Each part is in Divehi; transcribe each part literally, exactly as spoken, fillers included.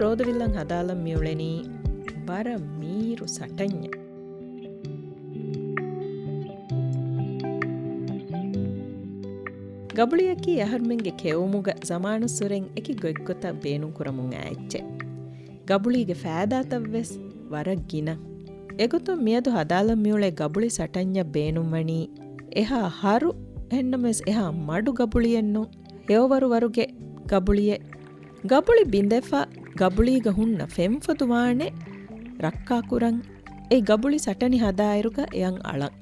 ރޯދަ ވިއްލަން ހަދާލަން މިއުޅެނީ ވަރަށް މީރު ސަޓަންޏެއް. ގަބުޅިއަކީ އަހަރުމެންގެ ކެއުމުގަ ޒަމާނުއްސުރެން އެކި ގޮތްގޮތަށް ބޭނުންކުރަމުން އާ އެއްޗެއް. ގަބުޅީގެ ފައިދާތައްވެސް ވަރަށް ގިނަ. އެގޮތުން މިއަދު ހަދާލަން މިއުޅޭ ގަބުޅި ސަޓަންޏަށް ބޭނުންވަނީ އެހާ ހަރު، އެހެންނަމަވެސް އެހާ މަޑު ގަބުޅިއެއްނު، ހެޔޮވަރުވަރުގެ ގަބުޅިއެއް. ގަބުޅި ބިނދެފަ ގަބުޅީގަ ހުންނަ ފެންފޮދު ވާނެ ރައްކާކުރަން، އެ ގަބުޅި ސަޓަނި ހަދާއިރުގަ އެޔަށް އަޅަން.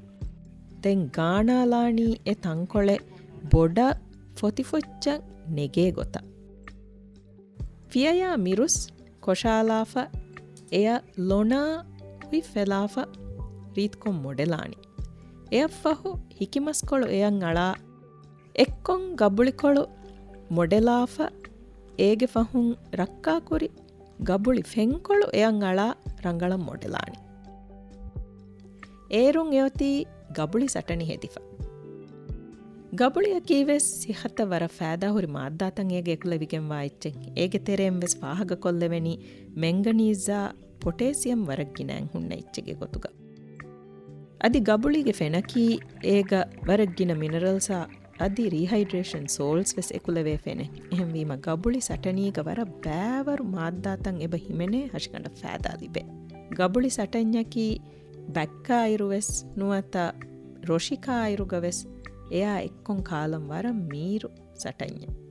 ދެން ގާނާލާނީ އެ ތަންކޮޅެއް ބޮޑަށް ފޮތިފޮއްޗަށް ނެގޭ ގޮތަށް. ފިޔަޔާ މިރުސް ކޮށާލާފަ، އެޔަށް ލޮނާ ހުތް ފެލާފަ ރީތިކޮށް މޮޑެލާނީ. އެއަށްފަހު ހިކިމަސްކޮޅު އެޔަށް އަޅާ، އެއްކޮން ގަބުޅިކޮޅު މޮޑެލާފަ، އޭގެ ފަހުން ރައްކާކުރި ގަބުޅި ފެންކޮޅު އެޔަށް އަޅާ ރަނގަޅަށް މޮޑެލާނީ. އޭރުން އެއޮތީ ގަބުޅި ސަޓަނި ހެދިފަ. ގަބުޅިއަކީ ވެސް ސިއްހަތަށް ވަރަށް ފައިދާހުރި މާއްދާތައް އޭގަ އެކުލެވިގެންވާ އެއްޗެއް. އޭގެ ތެރެއިން ވެސް ފާހަގަކޮށްލެވެނީ މެންގަނީޒާ ޕޮޓޭސިއަމް ވަރަށް ގިނައިން ހުންނަ އެއްޗެއްގެ ގޮތުގަ. އަދި ގަބުޅީގެ ފެނަކީ އޭގަ ވަރަށް ގިނަ މިނަރަލްސްއާ އަދި ރީހައިޑްރޭޝަން ސޯލްޓްސް ވެސް އެކުލެވޭ ފެނެއް. އެހެންވީމަ ގަބުޅި ސަޓަނީގަ ވަރަށް ބައިވަރު މާއްދާތައް އެބަ ހިމެނޭ ހަށިގަނޑަށް ފައިދާ ލިބޭ. ގަބުޅި ސަޓަންޏަކީ ބަތްކާއިރު ވެސް ނުވަތަ ރޮށިކާއިރުގަ ވެސް އެޔާ އެއްކޮން ކާލަން ވަރަށް މީރު ސަޓަންޏެއް.